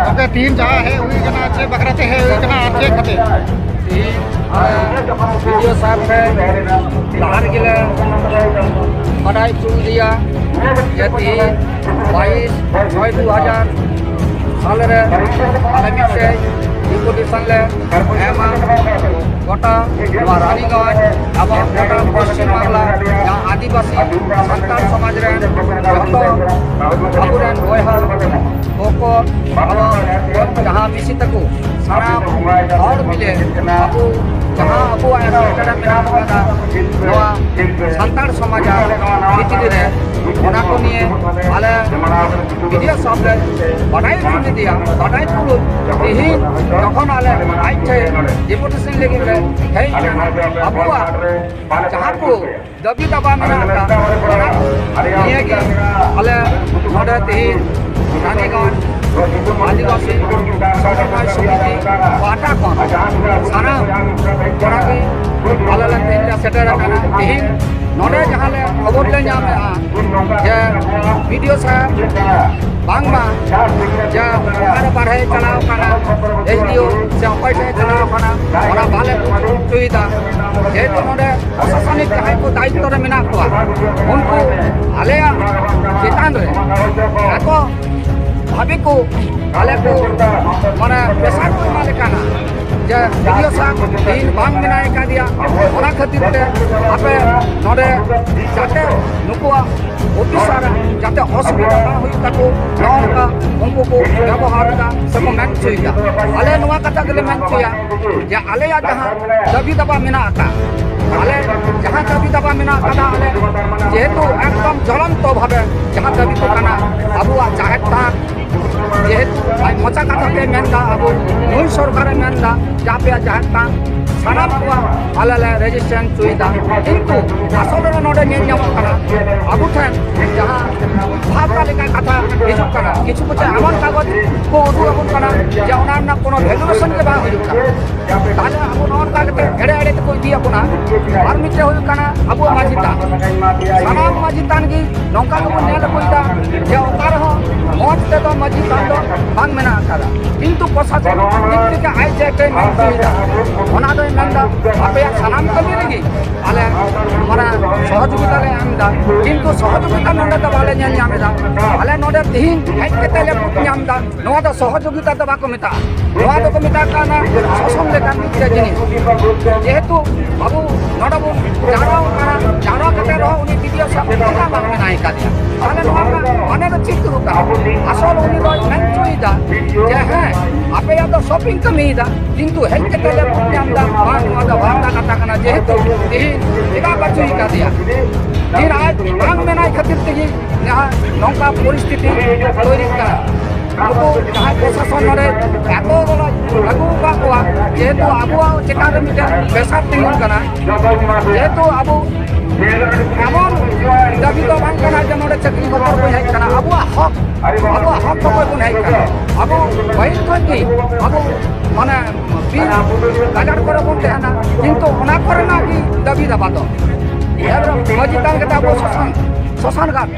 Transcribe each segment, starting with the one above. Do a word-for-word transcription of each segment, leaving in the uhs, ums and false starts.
ᱜᱚᱢᱠᱮ, ᱛᱤᱦᱤᱧ ᱡᱟᱦᱟᱸ ᱦᱮᱡ ᱦᱩᱭ ᱠᱟᱱᱟ, ᱪᱮᱫ ᱵᱟᱠᱷᱨᱟ ᱛᱮ ᱦᱮᱡ ᱦᱩᱭ ᱠᱟᱱᱟ ᱟᱨ ᱪᱮᱫ ᱠᱷᱟᱹᱛᱤᱨ? ᱛᱤᱦᱤᱧ ᱟᱞᱮ ᱵᱤ ᱰᱤ ᱳ ᱥᱟᱨ ᱴᱷᱮᱱ ᱞᱟᱦᱟ ᱨᱮᱜᱮ ᱞᱮ ᱵᱟᱰᱟᱭ ᱦᱚᱪᱚ ᱞᱮᱫᱮᱭᱟ ᱡᱮ ᱛᱤᱦᱤᱧ ᱵᱟᱭᱤᱥ ᱪᱷᱚᱭ ᱫᱩ ᱦᱟᱡᱟᱨ ᱥᱟᱞ ᱨᱮ ᱟᱞᱮ ᱢᱤᱫᱴᱮᱡ ᱰᱮᱯᱩᱴᱮᱥᱚᱱ ᱞᱮ ᱮᱢᱟ ᱜᱚᱴᱟ ᱱᱚᱣᱟ ᱨᱟᱱᱤᱜᱚᱸᱡᱽ ᱮᱵᱚᱝ ᱜᱚᱴᱟ ᱯᱚᱥᱪᱤᱢ ᱵᱟᱝᱞᱟ ᱡᱟᱦᱟᱸ ᱟᱹᱫᱤᱵᱟᱹᱥᱤ ᱥᱟᱱᱛᱟᱲ ᱥᱚᱢᱟᱡᱽ ᱨᱮᱱ ᱡᱚᱛᱚ ᱟᱵᱚᱨᱮᱱ ᱵᱚᱭᱦᱟ ᱵᱚᱠᱚ ᱟᱵᱚ ᱡᱟᱦᱟᱸ ᱢᱤᱥᱤ ᱛᱟᱠᱚ ᱥᱟᱱᱟᱢ ᱦᱚᱲ ᱢᱤᱞᱮ ᱟᱵᱚ ᱡᱟᱦᱟᱸ ᱟᱵᱚᱣᱟᱜ ᱮᱴᱠᱮᱴᱚᱬᱮ ᱢᱮᱱᱟᱜ ᱟᱠᱟᱫᱟ ᱱᱚᱣᱟ ᱥᱟᱱᱛᱟᱲ ᱥᱚᱢᱟᱡᱽ ᱟᱨ ᱵᱷᱤᱛᱨᱤ ᱨᱮ, ᱚᱱᱟ ᱠᱚ ᱱᱤᱭᱮ ᱟᱞᱮ ᱵᱤ ᱰᱤ ᱳ ᱥᱟᱵ ᱞᱮ ᱵᱟᱰᱟᱭ ᱦᱚᱪᱚ ᱞᱮᱫᱮᱭᱟ᱾ ᱵᱟᱰᱟᱭ ᱛᱩᱞᱩᱡ ᱛᱮᱦᱤᱧ ᱡᱚᱠᱷᱚᱱ ᱟᱞᱮ ᱟᱡ ᱴᱷᱮᱱ ᱰᱮᱯᱩᱴᱮᱥᱚᱱ ᱞᱟᱹᱜᱤᱫ ᱞᱮ ᱦᱮᱡ ᱟᱠᱟᱱᱟ, ᱟᱵᱚᱣᱟᱜ ᱡᱟᱦᱟᱸ ᱠᱚ ᱫᱟᱹᱵᱤ ᱫᱟᱵᱟ ᱢᱮᱱᱟᱜ ᱟᱠᱟᱫ, ᱚᱱᱟ ᱠᱚ ᱱᱤᱭᱟᱹ ᱜᱮ ᱟᱞᱮ ᱱᱚᱰᱮ ᱛᱮᱦᱮᱧ ᱨᱟᱱᱤᱜᱚᱸᱡᱽ ᱟᱹᱫᱤᱵᱟᱹᱥᱤ ᱥᱚᱢᱚᱱᱵᱚᱭ ᱥᱚᱢᱤᱛᱤ ᱯᱟᱦᱴᱟ ᱠᱷᱚᱱ ᱥᱟᱱᱟᱢ ᱠᱚᱲᱟ ᱜᱮ ᱟᱞᱮ ᱞᱮ ᱛᱮᱦᱮᱧ ᱞᱮ ᱥᱮᱴᱮᱨ ᱟᱠᱟᱱᱟ᱾ ᱛᱮᱦᱮᱧ ᱱᱚᱰᱮ ᱡᱟᱦᱟᱸ ᱞᱮ ᱠᱷᱚᱵᱚᱨ ᱞᱮ ᱧᱟᱢᱮᱫᱼᱟ ᱡᱮ ᱵᱤ ᱰᱤ ᱳ ᱥᱟᱦᱮᱵᱽ ᱵᱟᱝᱢᱟ ᱡᱮ ᱚᱠᱟᱨᱮ ᱵᱟᱨᱦᱮ ᱪᱟᱞᱟᱣ ᱠᱟᱱᱟ, ᱮᱥ ᱰᱤ ᱳ ᱥᱮ ᱚᱠᱚᱭ ᱴᱷᱮᱱ ᱪᱟᱞᱟᱣ ᱠᱟᱱᱟ, ᱚᱱᱟ ᱵᱟᱞᱮ ᱵᱩᱡᱽ ᱦᱚᱪᱚᱭᱮᱫᱟ᱾ ᱡᱮᱦᱮᱛᱩ ᱱᱚᱰᱮ ᱯᱨᱚᱥᱟᱥᱚᱱᱤᱠ ᱡᱟᱦᱟᱸᱭ ᱠᱚ ᱫᱟᱭᱤᱛᱛᱚ ᱨᱮ ᱢᱮᱱᱟᱜ ᱠᱚᱣᱟ, ᱩᱱᱠᱩ ᱟᱞᱮᱭᱟᱜ ᱪᱮᱛᱟᱱ ᱨᱮ ᱮᱛᱚ ᱵᱷᱟᱵᱮ ᱠᱚ ᱟᱞᱮ ᱠᱚ ᱢᱟᱱᱮ ᱯᱨᱮᱥᱟᱨ ᱠᱚ ᱮᱢᱟᱞᱮ ᱠᱟᱱᱟ ᱡᱮ ᱵᱤ ᱰᱤ ᱳ ᱥᱟᱦᱮᱵᱽ ᱛᱮᱦᱮᱧ ᱵᱟᱝ ᱢᱮᱱᱟᱭ ᱠᱟᱫᱮᱭᱟ, ᱚᱱᱟ ᱠᱷᱟᱹᱛᱤᱨ ᱛᱮ ᱟᱯᱮ ᱱᱚᱰᱮ ᱡᱟᱛᱮ ᱱᱩᱠᱩᱣᱟᱜ ᱚᱯᱷᱤᱥᱟᱨ ᱡᱟᱛᱮ ᱚᱥᱩᱵᱤᱫᱷᱟ ᱵᱟᱝ ᱦᱩᱭᱩᱜ ᱛᱟᱠᱚ, ᱱᱚᱜᱼᱚ ᱱᱚᱝᱠᱟ ᱩᱱᱠᱩ ᱠᱚ ᱵᱮᱵᱚᱦᱟᱨ ᱮᱫᱟ ᱥᱮᱠᱚ ᱢᱮᱱ ᱦᱚᱪᱚᱭᱮᱫᱟ᱾ ᱟᱞᱮ ᱱᱚᱣᱟ ᱠᱟᱛᱷᱟ ᱜᱮᱞᱮ ᱢᱮᱱ ᱦᱚᱪᱚᱭᱟ ᱡᱮ ᱟᱞᱮᱭᱟᱜ ᱡᱟᱦᱟᱸ ᱫᱟᱹᱵᱤ ᱫᱟᱵᱟ ᱢᱮᱱᱟᱜ ᱟᱠᱟᱫ, ᱟᱞᱮ ᱡᱟᱦᱟᱸ ᱫᱟᱹᱵᱤ ᱫᱟᱵᱟ ᱢᱮᱱᱟᱜ ᱟᱠᱟᱫᱟ, ᱟᱞᱮ ᱡᱮᱦᱮᱛᱩ ᱮᱠᱫᱚᱢ ᱡᱚᱞᱚᱱᱛᱚ ᱵᱷᱟᱵᱮ ᱡᱟᱦᱟᱸ ᱫᱟᱹᱵᱤ ᱠᱚ ᱠᱟᱱᱟ, ᱟᱵᱚᱣᱟᱜ ᱡᱟᱦᱮᱨ ᱛᱷᱟᱱ, ᱡᱮᱦᱮᱛᱩ ᱟᱡ ᱢᱚᱪᱟ ᱠᱟᱛᱷᱟ ᱛᱮ ᱢᱮᱱᱫᱟ, ᱟᱵᱚ ᱱᱩᱭ ᱥᱚᱨᱠᱟᱨᱮ ᱢᱮᱱᱫᱟ ᱡᱮ ᱟᱯᱮᱭᱟᱜ ᱡᱟᱦᱮᱨ ᱛᱷᱟᱱ ᱥᱟᱱᱟᱢ ᱠᱚᱣᱟᱜ ᱟᱞᱮ ᱞᱮ ᱨᱮᱡᱤᱥᱴᱨᱮᱥᱚᱱ ᱦᱚᱪᱚᱭᱮᱫᱟ, ᱠᱤᱱᱛᱩ ᱟᱥᱚᱞ ᱨᱮ ᱟᱵᱚ ᱴᱷᱮᱱ ᱡᱟᱦᱟᱸ ᱵᱷᱟᱵᱽᱱᱟ ᱞᱮᱠᱟᱱ ᱠᱟᱛᱷᱟ ᱦᱤᱡᱩᱜ ᱠᱟᱱᱟ, ᱠᱤᱪᱷᱩ ᱠᱤᱪᱷᱩ ᱮᱢᱚᱱ ᱠᱟᱜᱚᱡᱽ ᱠᱚ ᱩᱫᱩᱜ ᱟᱵᱚᱱ ᱠᱟᱱᱟ ᱡᱮ ᱚᱱᱟ ᱨᱮᱱᱟᱜ ᱠᱳᱱᱳ ᱵᱷᱮᱞᱩᱭᱮᱥᱚᱱ ᱜᱮ ᱵᱟᱝ ᱦᱩᱭᱩᱜ ᱠᱟᱱᱟ᱾ ᱛᱟᱦᱞᱮ ᱟᱵᱚ ᱱᱚᱜᱼᱚ ᱱᱚᱝᱠᱟ ᱠᱟᱛᱮ ᱮᱲᱮ ᱮᱲᱮ ᱛᱮᱠᱚ ᱤᱫᱤᱭᱮᱫ ᱵᱚᱱᱟ᱾ ᱟᱨ ᱢᱤᱫᱴᱮᱱ ᱦᱩᱭᱩᱜ ᱠᱟᱱᱟ ᱟᱵᱚᱣᱟᱜ ᱢᱟᱹᱡᱷᱤ ᱛᱷᱟᱱ᱾ ᱥᱟᱱᱟᱢ ᱢᱟᱹᱡᱷᱤ ᱛᱷᱟᱱ ᱜᱮ ᱱᱚᱝᱠᱟ ᱜᱮᱵᱚᱱ ᱧᱮᱞ ᱟᱹᱜᱩᱭᱮᱫᱟ ᱡᱮ ᱚᱠᱟ ᱨᱮᱦᱚᱸ ᱢᱚᱡᱽ ᱛᱮᱫᱚ ᱢᱟᱹᱡᱷᱤ ᱛᱷᱟᱱ ᱫᱚ ᱵᱟᱝ ᱢᱮᱱᱟᱜ ᱟᱠᱟᱫᱟ, ᱠᱤᱱᱛᱩ ᱯᱨᱚᱥᱟᱥᱚᱱ ᱫᱤᱠ ᱛᱷᱮᱠᱮ ᱟᱡ ᱪᱮᱫ ᱮ ᱢᱮᱱ ᱦᱚᱪᱚᱭᱮᱫᱟ, ᱚᱱᱟ ᱫᱚᱭ ᱢᱮᱱᱫᱟ ᱟᱯᱮᱭᱟᱜ ᱥᱟᱱᱟᱢ ᱠᱟᱹᱢᱤ ᱨᱮᱜᱮ ᱟᱞᱮ ᱢᱟᱱᱮ ᱥᱚᱦᱚᱡᱳᱜᱤᱛᱟ ᱞᱮ ᱮᱢ ᱮᱫᱟ, ᱠᱤᱱᱛᱩ ᱥᱚᱦᱚᱡᱳᱜᱤᱛᱟ ᱱᱚᱰᱮ ᱫᱚ ᱵᱟᱞᱮ ᱧᱮᱞ ᱧᱟᱢ ᱮᱫᱟ᱾ ᱟᱞᱮ ᱱᱚᱰᱮ ᱛᱤᱦᱤᱧ ᱦᱮᱡ ᱠᱟᱛᱮ ᱞᱮ ᱵᱩᱡᱽ ᱧᱟᱢ ᱮᱫᱟ, ᱱᱚᱣᱟ ᱫᱚ ᱥᱚᱦᱚᱡᱳᱜᱤᱛᱟ ᱫᱚ ᱵᱟᱠᱚ ᱢᱮᱛᱟᱜᱼᱟ, ᱱᱚᱣᱟ ᱫᱚᱠᱚ ᱢᱮᱛᱟᱜ ᱠᱟᱱᱟ ᱥᱳᱥᱚᱱ ᱞᱮᱠᱟᱱ ᱢᱤᱫᱴᱮᱱ ᱡᱤᱱᱤᱥ᱾ ᱡᱮᱦᱮᱛᱩ ᱟᱵᱚ ᱱᱚᱰᱮ ᱵᱚᱱ ᱡᱟᱣᱨᱟ ᱟᱠᱟᱱᱟ, ᱡᱟᱣᱨᱟ ᱠᱟᱛᱮ ᱨᱮᱦᱚᱸ ᱩᱱᱤ ᱵᱤᱰᱤᱳ ᱥᱟᱦᱮᱵᱽ ᱪᱮᱫᱟᱜ ᱵᱟᱝ ᱢᱮᱱᱟᱭ ᱠᱟᱫᱮᱭᱟ? ᱛᱟᱦᱞᱮ ᱱᱚᱣᱟ ᱨᱮᱱᱟᱜ ᱢᱟᱱᱮ ᱫᱚ ᱪᱮᱫ ᱠᱟᱱᱟ? ᱟᱥᱚᱞ ᱩᱱᱤ ᱫᱚᱭ ᱢᱮᱱ ᱦᱚᱪᱚᱭᱮᱫᱟ ᱡᱮ ᱦᱮᱸ, ᱟᱯᱮᱭᱟᱜ ᱫᱚ ᱥᱚᱯᱤᱝ ᱠᱟᱹᱢᱤᱭᱮᱫᱟ, ᱠᱤᱱᱛᱩ ᱦᱮᱡ ᱠᱟᱛᱮ ᱞᱮ ᱵᱩᱡᱽ ᱧᱟᱢ ᱮᱫᱟ ᱵᱟᱝ, ᱱᱚᱣᱟ ᱫᱚ ᱵᱷᱟᱵᱽᱱᱟ ᱠᱟᱛᱷᱟ ᱠᱟᱱᱟ, ᱡᱮᱦᱮᱛᱩ ᱛᱤᱦᱤᱧ ᱪᱮᱫᱟᱜ ᱵᱟᱹᱪᱩᱭ ᱠᱟᱫᱮᱭᱟ? ᱛᱤᱦᱤᱧ ᱟᱡ ᱵᱟᱝ ᱢᱮᱱᱟᱭ ᱠᱷᱟᱹᱛᱤᱨ ᱛᱮᱜᱮ ᱡᱟᱦᱟᱸ ᱱᱚᱝᱠᱟ ᱯᱚᱨᱤᱥᱛᱷᱤᱛᱤ ᱛᱳᱭᱨᱤᱜ ᱠᱟᱱᱟ᱾ ᱱᱩᱠᱩ ᱡᱟᱦᱟᱸᱭ ᱯᱨᱚᱥᱟᱥᱚᱱ ᱱᱚᱰᱮ ᱮᱛᱚ ᱵᱚᱲᱚ ᱟᱹᱜᱩ ᱟᱠᱟᱫ ᱠᱚᱣᱟ, ᱡᱮᱦᱮᱛᱩ ᱟᱵᱚᱣᱟᱜ ᱪᱮᱛᱟᱱ ᱨᱮ ᱢᱤᱫᱴᱮᱱ ᱯᱨᱮᱥᱟᱨ ᱛᱤᱸᱜᱩᱱ ᱠᱟᱱᱟ, ᱡᱮᱦᱮᱛᱩ ᱟᱵᱚ ᱮᱢᱚᱱ ᱫᱟᱹᱵᱤ ᱫᱚ ᱵᱟᱝ ᱠᱟᱱᱟ ᱡᱮ ᱱᱚᱰᱮ ᱪᱟᱹᱠᱨᱤ ᱠᱷᱟᱹᱛᱤᱨ ᱵᱚᱱ ᱦᱮᱡ ᱠᱟᱱᱟ, ᱟᱵᱚᱣᱟᱜ ᱦᱚᱠ, ᱟᱵᱚᱣᱟᱜ ᱦᱚᱠ ᱠᱷᱚᱠᱚᱭ ᱵᱚᱱ ᱦᱮᱡ ᱠᱟᱱᱟ᱾ ᱟᱵᱚ ᱯᱟᱹᱦᱤᱞ ᱠᱷᱚᱱ ᱜᱮ ᱟᱵᱚ ᱢᱟᱱᱮ ᱵᱤᱨ ᱜᱟᱡᱟᱲ ᱠᱚᱨᱮ ᱵᱚᱱ ᱛᱟᱦᱮᱱᱟ, ᱠᱤᱱᱛᱩ ᱚᱱᱟ ᱠᱚᱨᱮᱱᱟᱜ ᱜᱮ ᱫᱟᱹᱵᱤ ᱫᱟᱵᱟ ᱫᱚ᱾ ᱮᱵᱚᱝ ᱢᱟᱹᱡᱷᱤ ᱛᱷᱟᱱ ᱠᱟᱛᱮ ᱟᱵᱚ ᱥᱚᱥᱟᱱ, ᱥᱚᱥᱟᱱ ᱜᱟᱲ,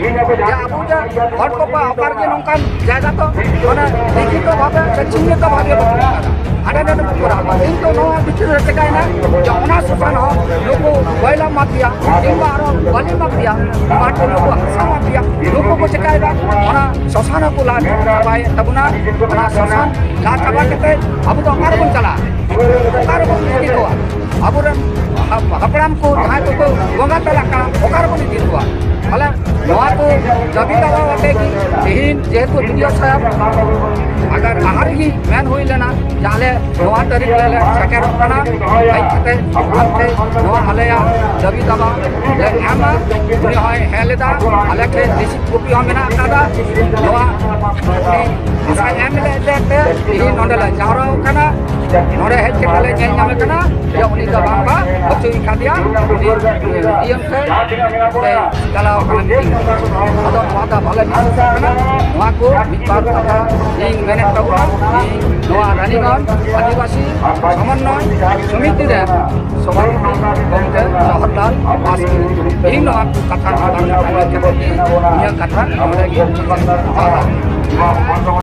ᱡᱮ ᱟᱵᱚ ᱡᱮ ᱦᱚᱲ ᱠᱚ ᱚᱠᱟ ᱨᱮᱜᱮ ᱱᱚᱝᱠᱟᱱ ᱡᱟᱭᱜᱟ ᱫᱚ ᱢᱟᱱᱮ ᱞᱤᱠᱷᱤᱛᱚ ᱵᱷᱟᱵᱮ ᱥᱮ ᱪᱤᱱᱦᱤᱛᱚ ᱵᱷᱟᱵᱮ ᱵᱟᱵᱚᱱ ᱠᱚᱨᱟᱣᱟ᱾ ᱦᱟᱸᱰᱮ ᱱᱟᱰᱮ ᱵᱚᱱ ᱠᱚᱨᱟᱣᱟ᱾ ᱠᱤᱱᱛᱩ ᱱᱚᱣᱟ ᱵᱷᱤᱛᱤᱨ ᱨᱮ ᱪᱮᱠᱟᱭᱮᱱᱟ ᱡᱮ ᱚᱱᱟ ᱥᱚᱥᱟᱱ ᱦᱚᱸ ᱱᱩᱠᱩ ᱠᱚᱭᱞᱟ ᱢᱟᱯᱷᱤᱭᱟ ᱠᱤᱝᱵᱟ ᱟᱨᱚ ᱵᱟᱹᱞᱤ ᱢᱟᱯᱷᱤᱭᱟ, ᱢᱟᱴᱷ ᱱᱩᱠᱩ ᱦᱟᱥᱟ ᱢᱟᱯᱷᱤᱭᱟ, ᱱᱩᱠᱩ ᱠᱚ ᱪᱮᱠᱟᱭᱮᱫᱟ, ᱚᱱᱟ ᱥᱚᱥᱟᱱ ᱦᱚᱸᱠᱚ ᱞᱟ ᱪᱟᱵᱟᱭᱮᱫ ᱛᱟᱵᱚᱱᱟ᱾ ᱚᱱᱟ ᱥᱚᱥᱟᱱ ᱞᱟ ᱪᱟᱵᱟ ᱠᱟᱛᱮ ᱟᱵᱚ ᱫᱚ ᱚᱠᱟ ᱨᱮᱵᱚᱱ ᱪᱟᱞᱟᱜᱼᱟ? ᱚᱠᱟ ᱨᱮᱵᱚᱱ ᱤᱫᱤ ᱠᱚᱣᱟ? ᱟᱵᱚᱨᱮᱱ ᱦᱟᱯ-, ᱦᱟᱯᱲᱟᱢ ᱠᱚ ᱡᱟᱦᱟᱸᱭ ᱠᱚᱠᱚ ᱵᱚᱸᱜᱟ ᱛᱟᱞᱟᱜ ᱠᱟᱱᱟ, ᱚᱠᱟ ᱨᱮᱵᱚᱱ ᱤᱫᱤ ᱠᱚᱣᱟ? ᱛᱟᱦᱞᱮ ᱱᱚᱣᱟ ᱠᱚ ᱫᱟᱹᱵᱤ ᱫᱟᱵᱟ ᱠᱟᱛᱮ ᱜᱮ ᱛᱮᱦᱮᱧ ᱡᱮᱦᱮᱛᱩ ᱵᱤᱰᱤᱳ ᱥᱟᱦᱮᱵᱽ ᱟᱜᱟᱨ ᱞᱟᱦᱟ ᱨᱮᱜᱮ ᱢᱮᱱ ᱦᱩᱭ ᱞᱮᱱᱟ ᱡᱮ ᱟᱞᱮ ᱱᱚᱣᱟ ᱛᱟᱹᱨᱤᱠᱷ ᱨᱮᱞᱮ ᱥᱮᱴᱮᱨᱚᱜ ᱠᱟᱱᱟ, ᱦᱮᱡ ᱠᱟᱛᱮ ᱟᱯᱮ ᱱᱚᱣᱟ ᱟᱞᱮᱭᱟᱜ ᱫᱟᱹᱵᱤ ᱫᱟᱵᱟ ᱞᱮ ᱮᱢᱟ᱾ ᱩᱱᱤ ᱦᱚᱸᱭ ᱦᱮᱡ ᱞᱮᱫᱟ, ᱟᱞᱮ ᱴᱷᱮᱱ ᱨᱤᱥᱤᱵᱷ ᱠᱚᱯᱤ ᱦᱚᱸ ᱢᱮᱱᱟᱜ ᱟᱠᱟᱫᱟ᱾ ᱱᱚᱣᱟ ᱩᱱᱤ ᱜᱚᱸᱥᱟᱭ ᱮᱢ ᱞᱮᱫ ᱛᱮ ᱛᱮᱦᱮᱧ ᱱᱚᱰᱮ ᱞᱮ ᱡᱟᱣᱨᱟ ᱟᱠᱟᱱᱟ᱾ ᱱᱚᱰᱮ ᱦᱮᱡ ᱠᱟᱛᱮ ᱞᱮ ᱧᱮᱞ ᱧᱟᱢᱮ ᱠᱟᱱᱟ ᱡᱮ ᱩᱱᱤ ᱫᱚ ᱵᱟᱝ ᱵᱟ ᱦᱚᱪᱚᱭ ᱠᱟᱫᱮᱭᱟ, ᱩᱱᱤ ᱰᱤ ᱮᱢ ᱴᱷᱮᱱ ᱛᱮ ᱪᱟᱞᱟᱣ ᱟᱠᱟᱱᱟ meeting᱾ ᱟᱫᱚ ᱱᱚᱣᱟ ᱫᱚ ᱵᱷᱟᱞᱮ ᱵᱤᱥᱮᱥ ᱠᱟᱱᱟ᱾ ᱱᱚᱣᱟ ᱠᱚ ᱢᱤᱫ ᱵᱟᱨ ᱠᱟᱛᱷᱟ ᱤᱧ ᱢᱮᱱᱮᱫ ᱛᱟᱵᱚᱱᱟ᱾ ᱤᱧ ᱱᱚᱣᱟ ᱨᱟᱱᱤᱜᱚᱸᱡᱽ ᱟᱹᱫᱤᱵᱟᱹᱥᱤ ᱥᱚᱢᱚᱱᱱᱚᱭ ᱥᱚᱢᱤᱛᱤ ᱨᱮ ᱥᱚᱵᱷᱟᱯᱚᱛᱤ ᱜᱚᱢᱠᱮ ᱡᱚᱣᱟᱦᱚᱨᱞᱟᱞ ᱵᱟᱥᱠᱮ᱾ ᱤᱧ ᱱᱚᱣᱟ ᱠᱚ ᱠᱟᱛᱷᱟ ᱱᱚᱰᱮ ᱜᱮ ᱤᱧᱟᱹᱜ ᱠᱟᱛᱷᱟ ᱱᱚᱰᱮ ᱜᱮ ᱢᱩᱪᱟᱹᱫ ᱮᱫᱟ᱾